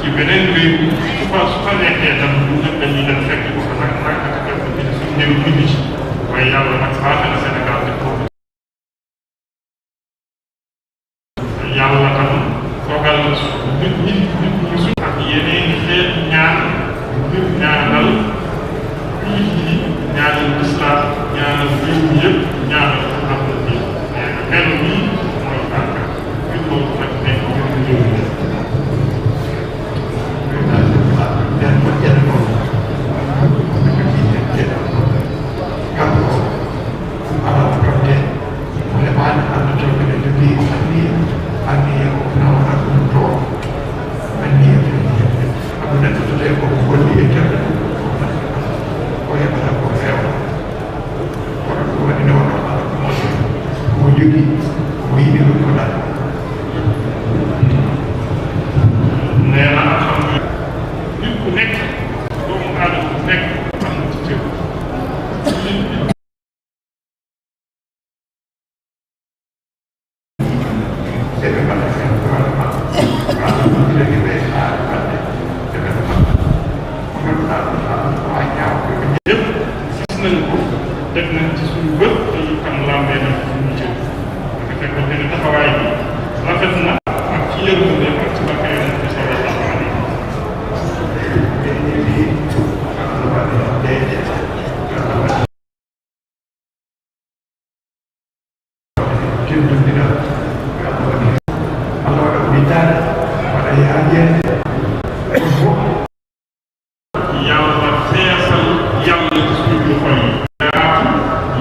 ci beneen réew su fa nekkee tam ñu ñëpp dañuy dem fekk ko fa nag fekk ko ci suñu néew indi ci waaye yàlla nag baaxee na Sénégal def ko yàlla tam foogal nit ñu suñ ak yeneen xeet ñaan ngir ñaanal fii yi ñaanal lislaam ñaanal réew mi yëpp ñaanal am na bi nee na mel nii mooy bàkkaar ngir loolu nag nekk ñoom réew mi def nañ ci suñu bët te itam lambee nañ ci suñu cër parce que fekkoon ne taxawaay bi rafet na ak ci yërmande ak ci barke yonent bi sallallahu alayhi yàlla feesal yàlla ci suñu xol yi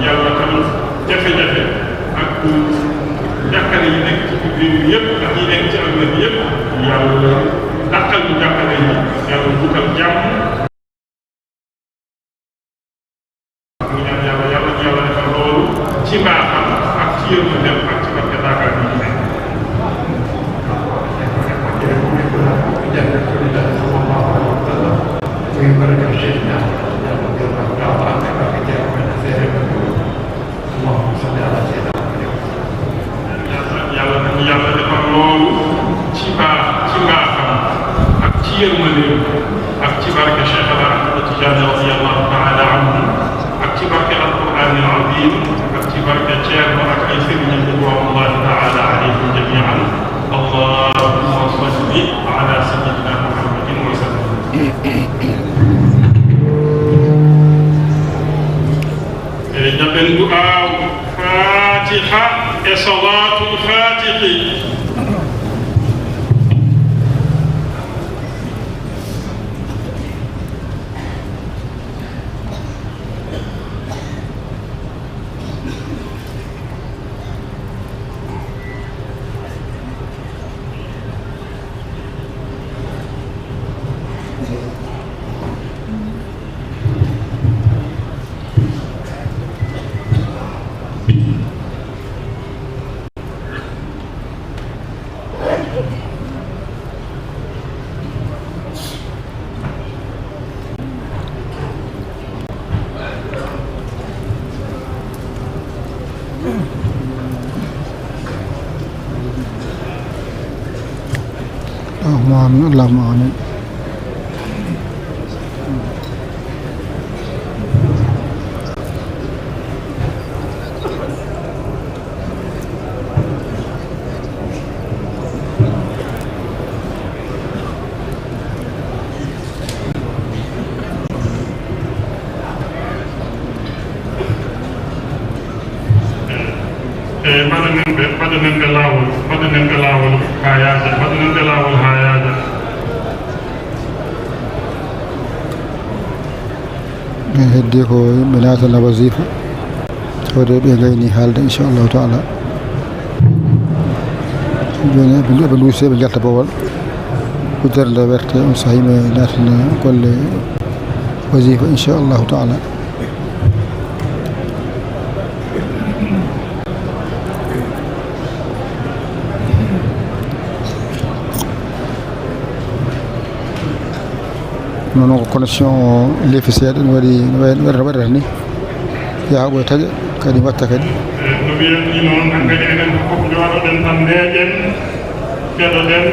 yàlla tamit jafe-jafe ak jàkkare yi nekk ci biir yëpp ak yi nekk ci àdduna bi yëpp yàlla dàqal ñu jàkkare yi yàlla dugal jàmm ñu ñaan yàlla yàlla ñu yàlla defal loolu ci mbaaxam ak ci yërmandeem ak ci barke daakaar bi ñu nekk yàlla nañu yàlla defal loolu ci mbaaxam ak ci yërmandeem ak ci barke Cheikh Al Ahmad Tidiane radiyallahu taala anhu ak ci barke alquran al azim ak ci barke Thierno ak ay sëriñam ridwanullahi taala alayhim jamian allahumma salli ala sayyidina muhammadin wa sallam ñaɓen du'aaw fatiha e salatul fatihi اللهم آمين بدن بلاول هاياجا من هديك بنات الوظيفة ودي بيغيني حالة إن شاء الله تعالى بلوسي بجالة بول ودر لبرت صحيح ناتنا كل وظيفة إن شاء الله تعالى non connexion lefi seeɗa ne waɗi waɗata ni yaaɓo e taƴa kadi watta kadi no wiyanni noon hankkadi enen fof jooɗoɗen tan ndeeƴen keɗoɗen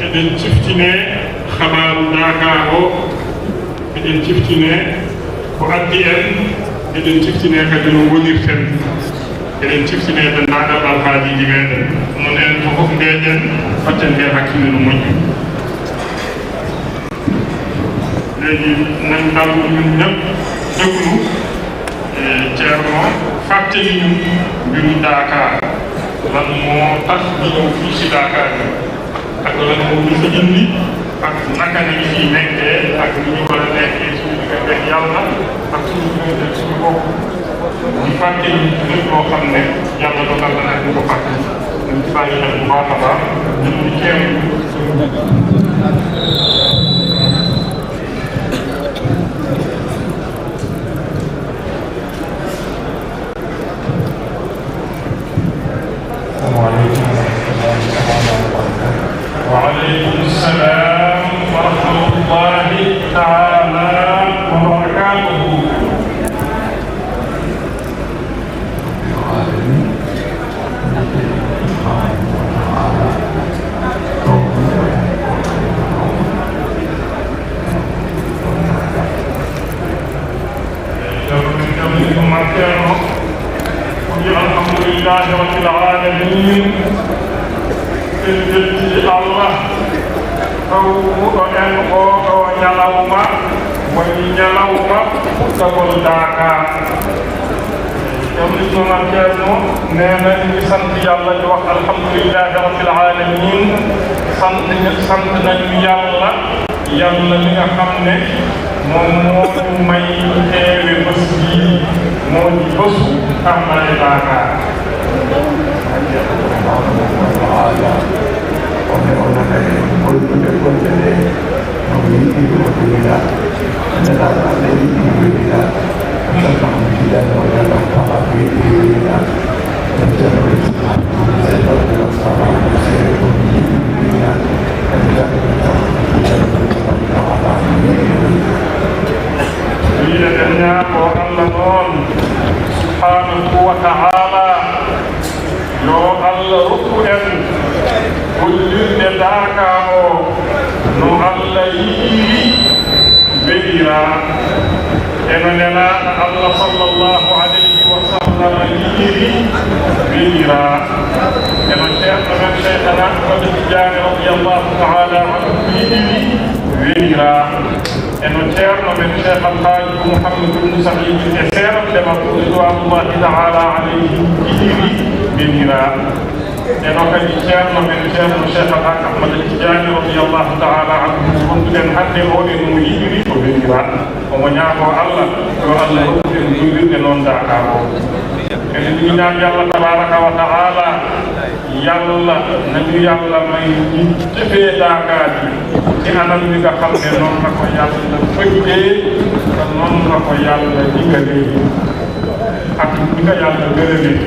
eɗen ciftine xabaaru Dakar o eɗen ciftine ko addi en eɗen ciftine kadi no wonirten eɗen ciftine denndaangal alhaajiji meɗen non en fof ndeeƴen fatten heen hakkille no moƴƴi léegi nañ dal ñun ñëpp déglu Ceerno fàttali ñu mbiru Dakar lan moo tax ñu ñëw fii si Dakar bi ak lan moo ñu fa indi ak naka nañu fiy nekkee ak ni ñu war a nekkee suñu diggante ak yàlla ak suñu diggante ak suñu bopp ñu fàttali ñu lépp loo xam ne yàlla dogal na ñu ko fàttali dañ ci bàyyi xel bu baax a baax ñu ngi teew وعليكم السلام ورحمة الله تعالى وبركاته. الحمد لله رب العالمين الله فهو أن هو يلوما ويلوما تقول Dakar يوم الجمعة كانوا نعمة سنت يالله يوح الحمد لله رب العالمين سنت نجم يالله يالله من خمنة موت ماي تيوي بسي موت بسو أمر Dakar سبحانه وتعالى yo Allah rokku en hollirde Dakar o no Allah yiiri welira eno nelaɗo Allah sallllahu alayhi wa sallam yiiri welira eno ceerno men cheikhana Ahmad Tidiane radiallahu taala anhu yiiri welira eno ceerno men cheikh alhaji Mouhamadou ibn Saïd e seeranɗema ridwanullahi taala alayhi yiiri welira eno kadi ceerno men ceerno cheikh alhaji Ahmad Tidiane radiallahu taala anhu wonduɗen hannde o eno yiiri ko welira omo ñaago Allah yo Allah hokkuɗen duwirde noon Dakar o enen ñinaami Allah tabaraka wa taala yalla nañu yalla may defee Dakar ci anam bi nga xam ne noonu la ko yàlla bëggee te noonu la ko yàlla digalee ak ni nga yàlla gërëmee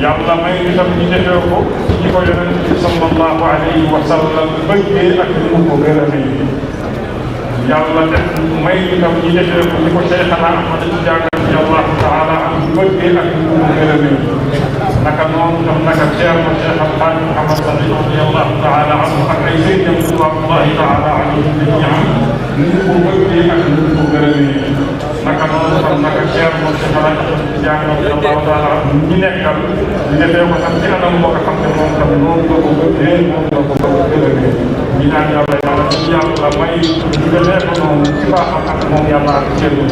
yàlla may itam ñu defee ko ñi ko yonent bi sallallahu alayhi wa sallam bëggee ak ni mu ko gërëmee yàlla def may itam ñu defee ko ñi ko Cheikhana Ahmad Tidiane radiyallahu taala anhu bëggee ak ni mu ko gërëmee naka noonu tam naka ceerno Cheikh Alhaji Mouhamad Saïd radiyallahu taala anhu ak ay sëriñam ridwanullahi taala alayhim jamii'an ni mu ko bëggee ak ni mu ko gërëmee naka noonu tam naka ceerno Cheikh Alhaji Ahmad Tidiane radiyallahu taala anhu ñi nekkal ñu defee ko tam ci anam boo ko xam ne moom tam noonu la ko bëggee moom la ko gërëmee ñi naan yàlla yàlla ci yàlla may ñu defee ko noonu ci baaxam ak moom yàlla ak ceerno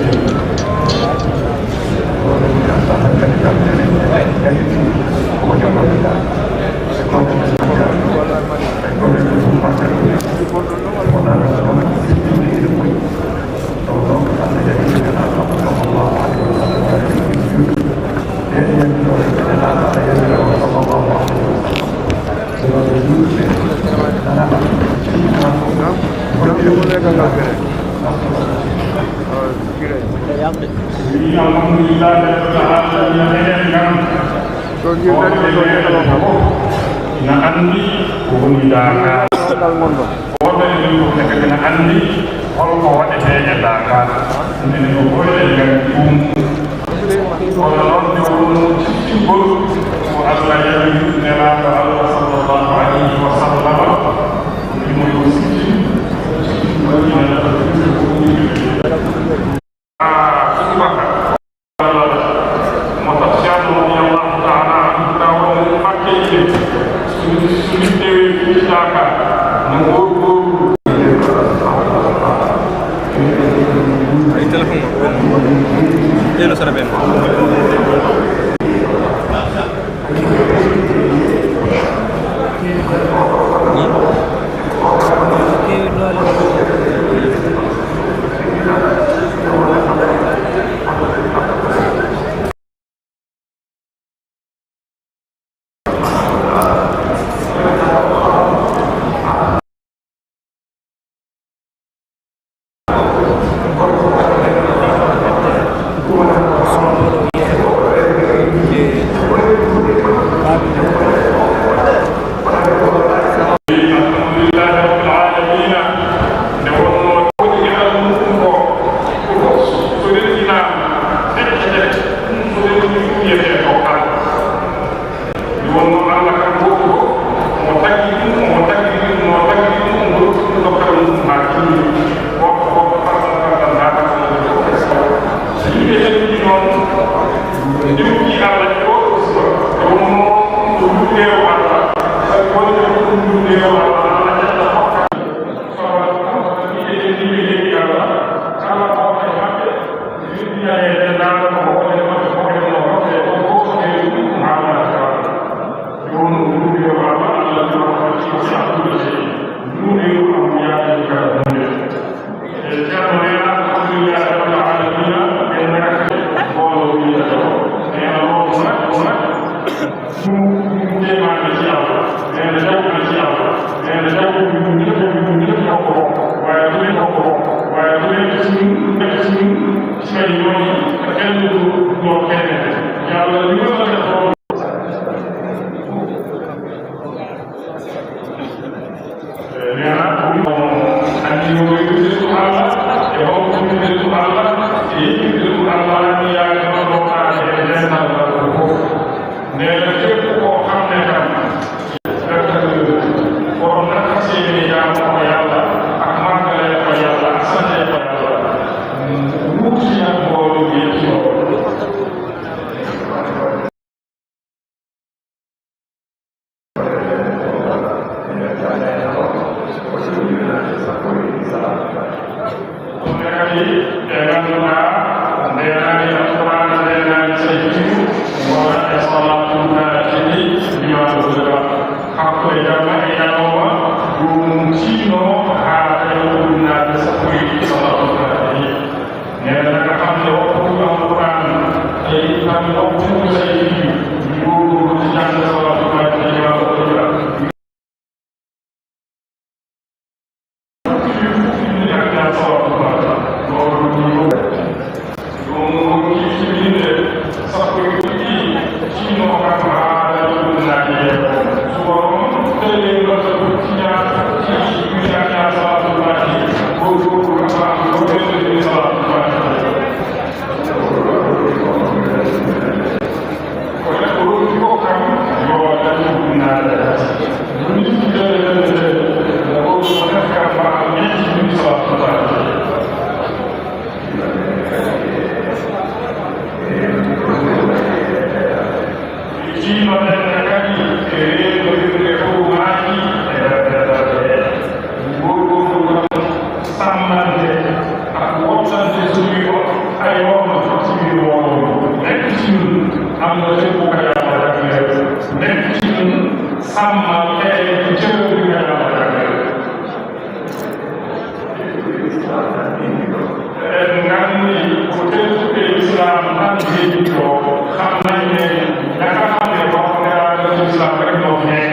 alhamdulillah na andi ko woni Dakar oɗo enen fof ne kadi na andi holko waɗete e Dakar enen o goyɗe ngam ɗum kono noon ne wonno ciffingol ko Allah yawi nelaɗo Allah sallllahu alayhi wa sallam imo yo sikki Deno sana benn. Islam rek moo fi nekk